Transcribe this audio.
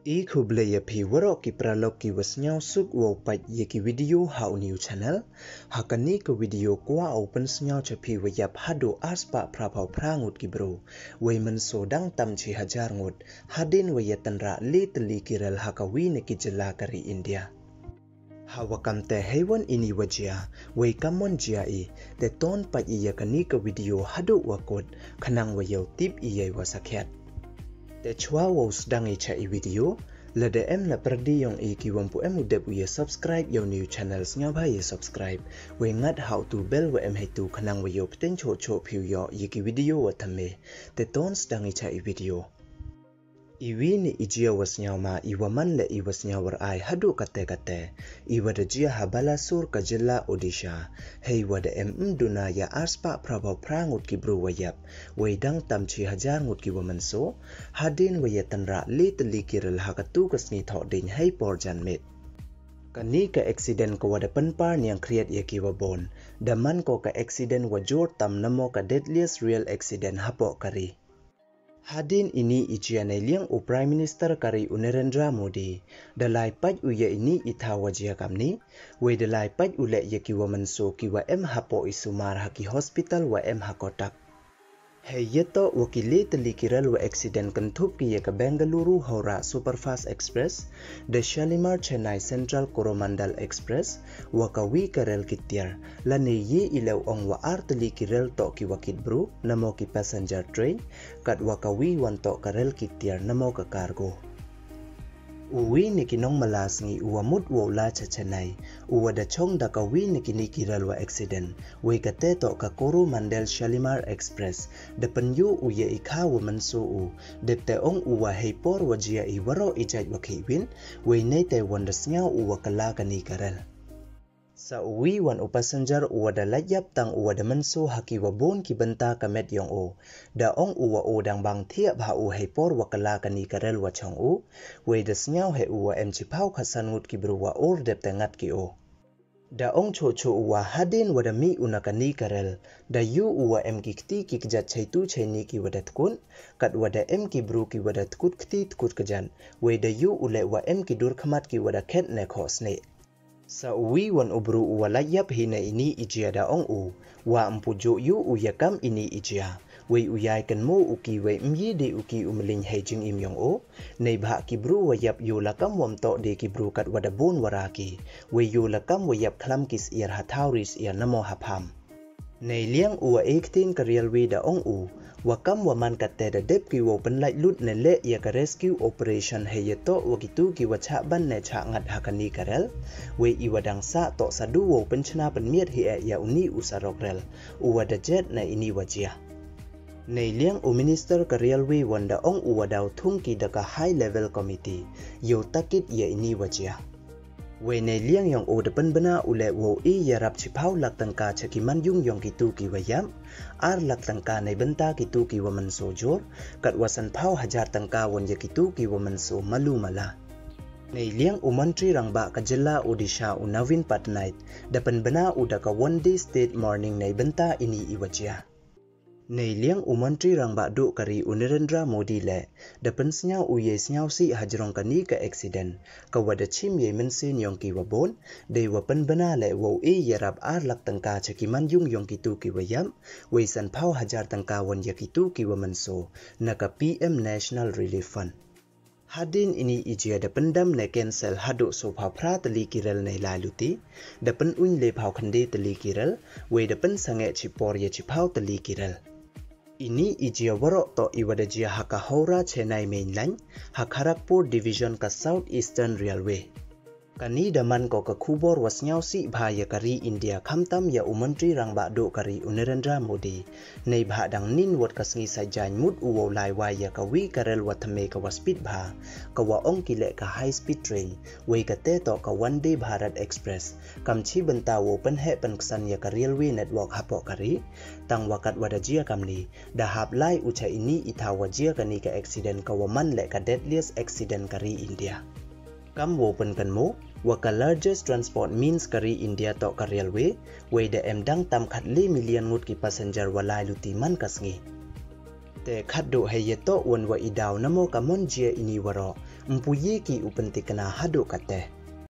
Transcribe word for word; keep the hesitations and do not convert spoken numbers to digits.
I khublei ya phi waroh ki paralok ki wa sniawsuk wow pait ya ki video ha u new channel. Ha kani ka video kwah u pynsniaw cha phi wa yap haduh arspah phraphaw phra ngut ki bru, wei mynsaw dang tam chi hajar ngut, hadien wa ya tynrah le tylli ki rel ha ka wi na ki jylla ka ri India. Ha wa kam te heiwon ini wa jia, wei kamon jia i, te ton pait i ya kani ka video haduh wa kut, khnang wa yow tip i ya i wa sakhiat. Te chwa wow sdang i cha i video, lada em la pyrdi yong i ki wam pu em u dep u ya subscribe ya u new channel, sniawbha ya subscribe, wei ngat ha u tu bell wa em heitu khnang wa yow pteng choh choh phi u yoh ya ki video wa thymme. Te ton sdang i cha i video. I wi ni i jia wa sniaw ma, i wa man le i wa sniaw war ai haduh kate kate, i wa da jia ha Balasore ka jylla Odisha, hei wa da em ym duna ya arspah phraphaw phra ngut ki bru wa yap, wei dang tam chi hajar ngut ki wa mynsaw, hadien wa ya tynrah le tylli ki rel ha katu ka sngi Thohdieñ hei por janmiet. Kani ka accident ka wa da pynpar niang khriat ya ki wa bon, da man ko ka accident wa jur tam namo ka deadliest rail accident hapoh ka ri. Hadien ini i jia, nei liang u Prime Minister ka ri u Narendra Modi, da lai pait u ya ini i thaw wa jia kamni, wei da lai pait u leh ya ki wa mynsaw ki wa em hapoh i sumar ha ki hospital wa em ha Cuttack. Hei ya toh wa ki le tylli ki rel wa accident kynthup ki ya ka Bengaluru Howrah Superfast Express, da Shalimar Chennai Central Coromandel Express, wa ka wi ka rel kit tiar, lane ye i leh ong wa ar tylli ki rel toh ki wa kit bru, namo ki passenger train, kat wa ka wi wan toh ka rel kit tiar namo ka cargo. U wi ni ki nongmala sngi u wa mut wow lai cha Chennai, u wa da chong da ka wi ni kini ki rel wa accident, wei kate toh ka Coromandel Shalimar Express, da pynyu u ya i kha wa mynsaw u, dep te ong u wa hei por wa jia i waroh i jait wa khih win, wei nei te wan da sniaw u wa kylla kani ka rel. Sa u wi wan u passenger u wa da lait yap tang u wa da mynsaw ha ki wa bon ki bynta ka met yong u. Da ong u wa u dang bang thiah bha u hei por wa kylla kani ka rel wa chong u. Wei da sniaw heh u wa em chiphaw khatsan ngut ki bru wa ur dep te ngat ki u. Da ong choh choh u wa hadien wa da mih u na kani ka rel, da yu u wa em ki kti ki kjat chaitu chaini ki wa da tkut, kat wa da em ki bru ki wa da tkut kti tkut kjat, wei da yu u leh wa em ki dur khmat ki wa da khet ne khoh snieh. Sa u wi wan u bru u wa lait yap hi na ini i jia da ong u, wa ym pu ju yu u ya kam ini i jia, wei u yai kynmaw u ki wei ym ye de u ki u mlien hei jingim yong u, neibhah ki bru wa yap yu la kam wam toh de ki bru kat wa da bon wa ra ki, wei yu la kam wa yap khlam ki syiar ha thaw ri syiar namo ha pham. Nei liang u wa e ktien ka railway da ong u, wa kam wa man kate da dep ki wow pynlait lut ne leh ya ka rescue operation hei ya toh wa kitu ki wa chah ban ne chah ngat ha kani ka rel, wei i wa dang sah toh sa du wow pynchna pynmiat hi eh ya uni u sarok rel, u wa da jet na ini wa jia. Nei liang u minister ka railway wan da ong u wa daw thung ki da ka high level committee, yow takit ya ini wa jia. Wei nei liang yong u da pynbna u leh wow e yarap chiphaw lak tyngka cha ki man yung yong kitu ki wa yap, ar lak tyngka nei bynta kitu ki wa mynsaw jur, kat wa sanphaw hajar tyngka wan ya kitu ki wa mynsaw malu mala. Nei liang u Mantri Rangbah ka jylla Odisha u Naveen Patnaik, da pynbna u da ka One Day State Mourning nei bynta ini i wa jia. Nei liang u Mantri Rangbah duh ka ri u Narendra Modi leh, da pynsniaw u yei sniawsih hajrong kani ka accident, ka wa da chim yei mynsiem yong ki wa bon, dei wa pynbna leh wow e yarap ar lak tyngka cha ki man yung yong kitu ki wa yap, wei sanphaw hajar tyngka wan ya kitu ki wa mynsaw, na ka P M National Relief Fund. Hadien ini i jia da pyndam ne cancel haduh sawphaw phra tylli ki rel nei lai luti, da pynuñ lephaw khyndai tylli ki rel, wei da pynsangeh chipor ya chiphaw tylli ki rel. Ini i jia waroh toh i wa da jia ha ka Howrah Chennai Main Line, ha Kharagpur Division ka South Eastern Railway. Kani da man ko ka khubor wa sniawsih bha ya ka ri India, khamtam ya u Mantri Rangbah duh ka ri u Narendra Modi. Neibhah dang nin wat ka sngi Saitjaiñ mut u wow lai wai ya ka wi ka rel wa thymme ka wa speed bha, ka wa ong ki leh ka high speed train, wei kate toh ka Vande Bharat Express. Kam chi bynta wow pynheh pynksan ya ka railway network hapoh ka ri, tang wa kat wa da jia kamni, da hap lai u cha ini i thaw wa jia kani ka accident, ka wa man leh ka deadliest accident ka ri India. Kam wow pynkynmaw, wa ka largest transport means ka ri India toh ka railway, wei da em dang tam khatle million ngut ki passenger wa lai luti man ka sngi. Te khadduh hei ya toh wan wa i daw namo kamon jia ini waroh, ympu ye ki u pyntikna hadooh katæ.